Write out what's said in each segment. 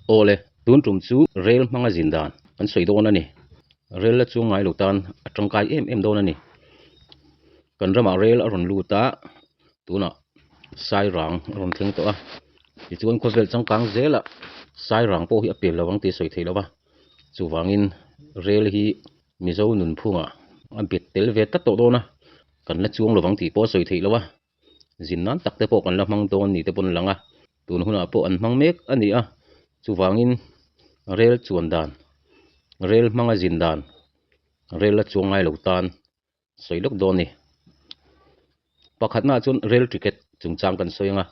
Awle, tun tum chu rel hmanga zin dan kan sawi dawn a ni. Rel la chuang ngai lo tan a tangkai em em dawn a ni. Kan ramah rel a rawn lut a, tunah Sairang a rawn thleng tawh a. Tichuan khawvel changkang zelah Sairang pawh hi a pel lo ang tih a sawi theih lo va. Chuvangin rel hi Mizo nunphungah a bet tel ve tlat tawh dawn a, kan la chuang lovang tih pawh a sawi theih lo a. Zin nan tak te pawh kan la hmang dawn ni te pawn a lang a, tun hunah pawh an hmang mek a ni a, chuvangin rel chuan dan, rel hmanga zin dan, rel la chuang ngai lo tan sawi lawk dawn a ni. Pakhatnaah chuan rel ticket chungchang kan sawi ang a,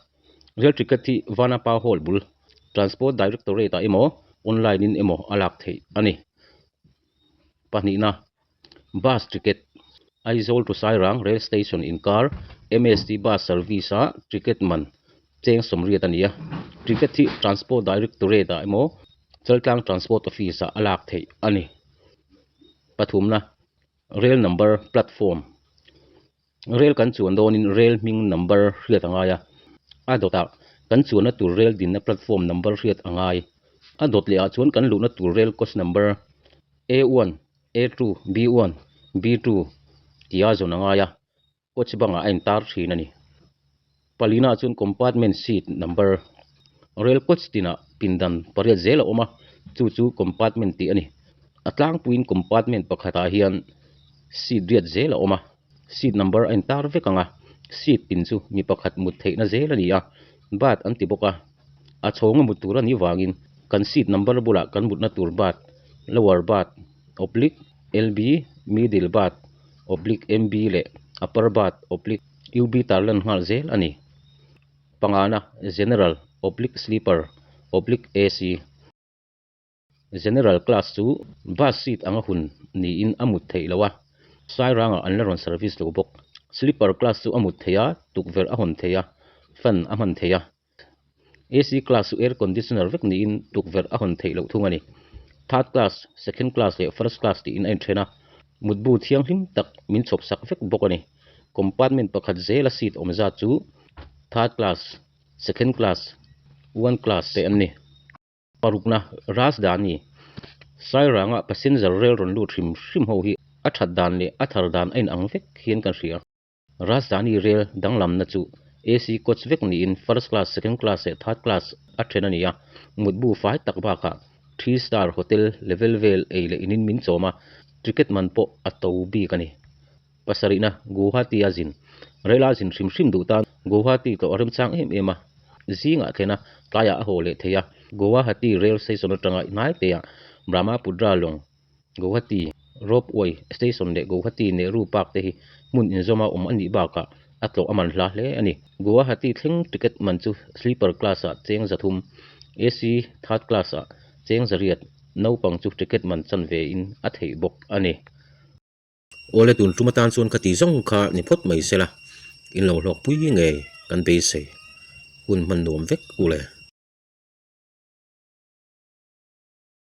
rel ticket hi Vanapa Hall bul Transport Directorate ah emaw online in emaw a lak theih a ni. Pahnihna. Bus ticket, Aizawl to Sairang Rail Station inkar MST Bus Service ah ticket man cheng sawmriat a ni a. Ticket hi Transport Directorate ah emaw Chaltlang Transport Office ah a lak theih a ni. Pathumna, Rail number platform, Rail kan chuan dawnin rail hming number hriat a ngai a, a dawtah kan chuanna tur rail dinna platform number hriat a ngai. A dawt leh ah chuan kan luhna tur rail coach number A1, A2, B1, B2 tia zawn a ngai a, coach bangah a intar thin a ni. Palina ah chuan compartment seat number rail coach tinah pindan pariat zel a awm a, chu chu compartment tih a ni. A tlangpuiin compartment pakhatah hian seat riat zel a awm a. Seat number a intar vek ang a, seat tin chu mi pakhat mut theihna zel a ni a, bath an ti bawk a, a chhawnga mut tur a nih vangin kan seat number bulah kan mutna tur bath, lower bath, oblique, LB, middle bath, oblique, MB leh upper bath, oblique, UB tarlan nghal zel a ni. Pangana, general, oblique, sleeper, oblique, AC. General class chu bus seat anga hun niin a mut theih loh a, Sairangah an la rawn service lo bawk. Sleeper class chu a mut theih a, tukverh a hawn theih a, fan a hman theih a. AC class chu air conditioner vek niin tukverh a hawn theih loh thung a ni. Third class, second class leh first class tiin a inthen a, mutbu thianghlim tak min chhawp sak vek bawk a ni. Compartment pakhat zela seat awm zat chu third class, second class, one class te an ni. Parukna, Rajdhani, Sairanga passenger rail rawn lut hrim hrim ho hi a that dan leh a thar dan a inang vek hian kan hria. Rajdhani rail danglamna chu AC coach vek niin first class, second class leh third class a then a ni a, mutbu fai tak bakah three star hotel level vel ei leh inin min chawm a, ticket man pawh a to bik a ni. Pasarihna, Guwahati a zin. Rail a zin hrim hrim duh tan Guwahati tlawh a remchang em em a, zingah thlen a, tlaiah a haw leh thei a. Guwahati rail station atanga hnaiteah Brahmaputra lawng, Guwahati Ropeway station leh Guwahati Nehru Park te hi hmun inzawma awm a nih bakah a tlawh a man hla hle a ni. Guwahati thleng ticket man chu sleeper class-ah cheng zathum, AC third class-ah cheng zariat, naupang chu ticket man chanve in a theih bawk a ni. Awle tun tum atan chuan ka ti zawng kha ni phawt mai sela, in lo hlawkpui ngei kan beisei hun hman nuam vek u le.